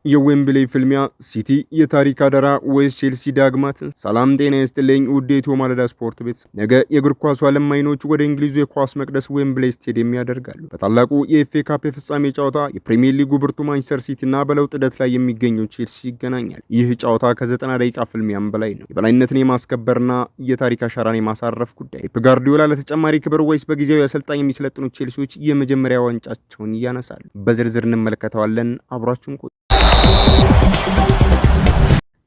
የዌምብሌይ ፍልሚያ፣ ሲቲ የታሪክ አደራ ወይስ ቼልሲ ዳግማት? ሰላም ጤና ይስጥልኝ ውድ የኢትዮ ማለዳ ስፖርት ቤት። ነገ የእግር ኳሱ ዓለም አይኖች ወደ እንግሊዙ የኳስ መቅደስ ዌምብሌይ ስቴዲየም ያደርጋሉ። በታላቁ የኤፍኤ ካፕ የፍጻሜ ጨዋታ የፕሪሚየር ሊጉ ብርቱ ማንቸስተር ሲቲ እና በለውጥ ሂደት ላይ የሚገኘው ቼልሲ ይገናኛል። ይህ ጨዋታ ከ90 ደቂቃ ፍልሚያም በላይ ነው። የበላይነትን የማስከበርና የታሪክ አሻራን የማሳረፍ ጉዳይ። ፔፕ ጋርዲዮላ ለተጨማሪ ክብር ወይስ በጊዜያዊ አሰልጣኝ የሚሰለጥኑት ቼልሲዎች የመጀመሪያ ዋንጫቸውን ያነሳሉ? በዝርዝር እንመለከተዋለን። አብራችሁን ቆዩ።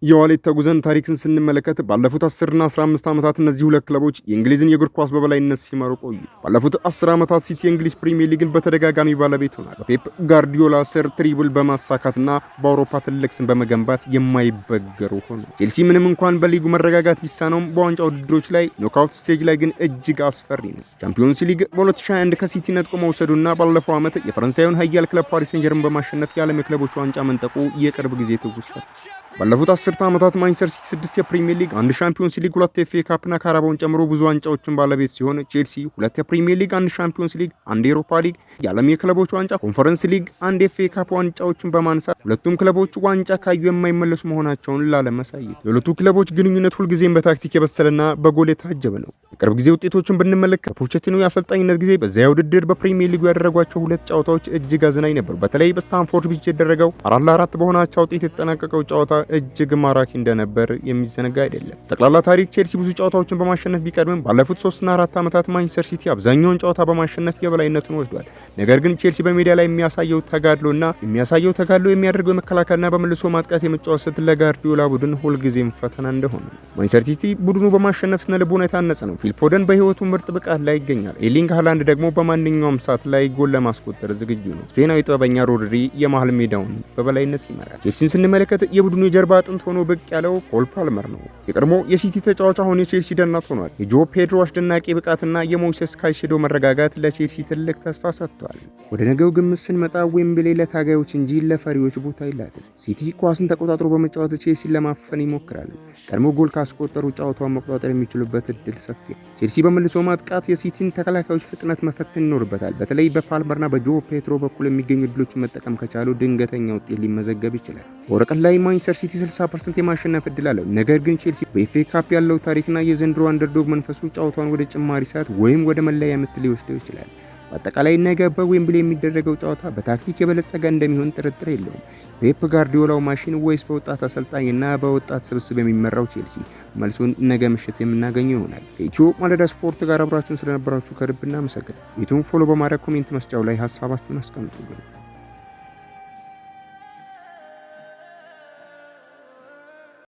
የዋሌት ተጉዘን ታሪክን ስንመለከት ባለፉት 10 እና 15 ዓመታት እነዚህ ሁለት ክለቦች የእንግሊዝን የእግር ኳስ በበላይነት ሲመሩ ቆዩ። ባለፉት 10 ዓመታት ሲቲ የእንግሊዝ ፕሪሚየር ሊግን በተደጋጋሚ ባለቤት ሆኗል። በፔፕ ጋርዲዮላ ስር treble በማሳካትና በአውሮፓ ትልቅ ስም በመገንባት የማይበገሩ ሆኑ። ቼልሲ ምንም እንኳን በሊጉ መረጋጋት ቢሳነውም በዋንጫ ውድድሮች ላይ knockout stage ላይ ግን እጅግ አስፈሪ ነው። ቻምፒዮንስ ሊግ በ2021 ከሲቲ ነጥቆ መውሰዱና ባለፈው ዓመት የፈረንሳዩን ኃያል ክለብ ፓሪስ ሴን ዠርመን በማሸነፍ የዓለም የክለቦች ዋንጫ መንጠቁ የቅርብ ጊዜ ትውስታ። ባለፉት 10 ዓመታት ማንቸስተር ሲቲ ስድስት የፕሪሚየር ሊግ፣ አንድ ሻምፒዮንስ ሊግ፣ ሁለት ኤፍኤ ካፕና ካራባውን ጨምሮ ብዙ ዋንጫዎችን ባለቤት ሲሆን፣ ቼልሲ ሁለት የፕሪሚየር ሊግ፣ አንድ ሻምፒዮንስ ሊግ፣ አንድ ኤሮፓ ሊግ፣ የዓለም የክለቦች ዋንጫ፣ ኮንፈረንስ ሊግ፣ አንድ ኤፍኤ ካፕ ዋንጫዎችን በማንሳት ሁለቱም ክለቦች ዋንጫ ካዩ የማይመለሱ መሆናቸውን ላለመሳየት። የሁለቱ ክለቦች ግንኙነት ሁልጊዜም በታክቲክ የበሰለና በጎል የታጀበ ነው። የቅርብ ጊዜ ውጤቶችን ብንመለከት በፖቼቲኖ የአሰልጣኝነት ጊዜ በዚያ ውድድር በፕሪሚየር ሊጉ ያደረጓቸው ሁለት ጨዋታዎች እጅግ አዝናኝ ነበሩ። በተለይ በስታንፎርድ ብሪጅ የተደረገው 4-4 በሆነ አቻ ውጤት የተጠናቀቀው ጨዋታ እጅግ ማራኪ እንደነበር የሚዘነጋ አይደለም። ጠቅላላ ታሪክ ቼልሲ ብዙ ጨዋታዎችን በማሸነፍ ቢቀድምም ባለፉት 3ና 4 ዓመታት ማንቸስተር ሲቲ አብዛኛውን ጨዋታ በማሸነፍ የበላይነቱን ወስዷል። ነገር ግን ቼልሲ በሜዳ ላይ የሚያሳየው ተጋድሎ፣ የሚያደርገው የመከላከልና በመልሶ ማጥቃት የመጫወት ስልት ለጋርዲዮላ ቡድን ሁልጊዜም ፈተና እንደሆነ። ማንቸስተር ሲቲ ቡድኑ በማሸነፍ ስነ ልቦና የታነጸ ነው። ፊል ፎደን በህይወቱ ምርጥ ብቃት ላይ ይገኛል። ኤርሊንግ ሃላንድ ደግሞ በማንኛውም ሰዓት ላይ ጎል ለማስቆጠር ዝግጁ ነው። ስፔናዊ ጥበበኛ ሮድሪ የመሃል ሜዳውን በበላይነት ይመራል። ቼልሲን ስንመለከት የቡድኑ የጀርባ አጥንት ሆኖ ብቅ ያለው ኮል ፓልመር ነው። የቀድሞ የሲቲ ተጫዋች አሁን የቼልሲ ደናት ሆኗል። የጆ ፔድሮ አስደናቂ ብቃትና የሞይሰስ ካይሴዶ መረጋጋት ለቼልሲ ትልቅ ተስፋ ሰጥቷል። ወደ ነገው ግምት ስንመጣ ዌምብሌ ለታጋዮች እንጂ ለፈሪዎች ቦታ የላትም። ሲቲ ኳስን ተቆጣጥሮ በመጫወት ቼልሲን ለማፈን ይሞክራል። ቀድሞ ጎል ካስቆጠሩ ጨዋታውን መቆጣጠር የሚችሉበት እድል ሰፊ ነው። ቼልሲ በመልሶ ማጥቃት የሲቲን ተከላካዮች ፍጥነት መፈተን ይኖርበታል። በተለይ በፓልመርና በጆ ፔድሮ በኩል የሚገኙ እድሎችን መጠቀም ከቻሉ ድንገተኛ ውጤት ሊመዘገብ ይችላል። በወረቀት ላይ ማንቸስተር ሲቲ 60% የማሸነፍ እድል አለው። ነገር ግን ቼልሲ በኤፍኤ ካፕ ያለው ታሪክና የዘንድሮ underdog መንፈሱ ጨዋታውን ወደ ጭማሪ ሰዓት ወይም ወደ መለያ ምት ሊወስደው ይችላል። በአጠቃላይ ነገ በዌምብሌ የሚደረገው ጨዋታ በታክቲክ የበለጸገ እንደሚሆን ጥርጥር የለውም። ፔፕ ጋርዲዮላው ማሽን ወይስ በወጣት አሰልጣኝና በወጣት ስብስብ የሚመራው ቼልሲ? መልሱን ነገ ምሽት የምናገኘው ይሆናል። ከኢትዮ ማለዳ ስፖርት ጋር አብራችሁን ስለነበራችሁ ከልብ እናመሰግናለን። ቤቱን follow በማድረግ comment መስጫው ላይ ሀሳባችሁን አስቀምጡልን።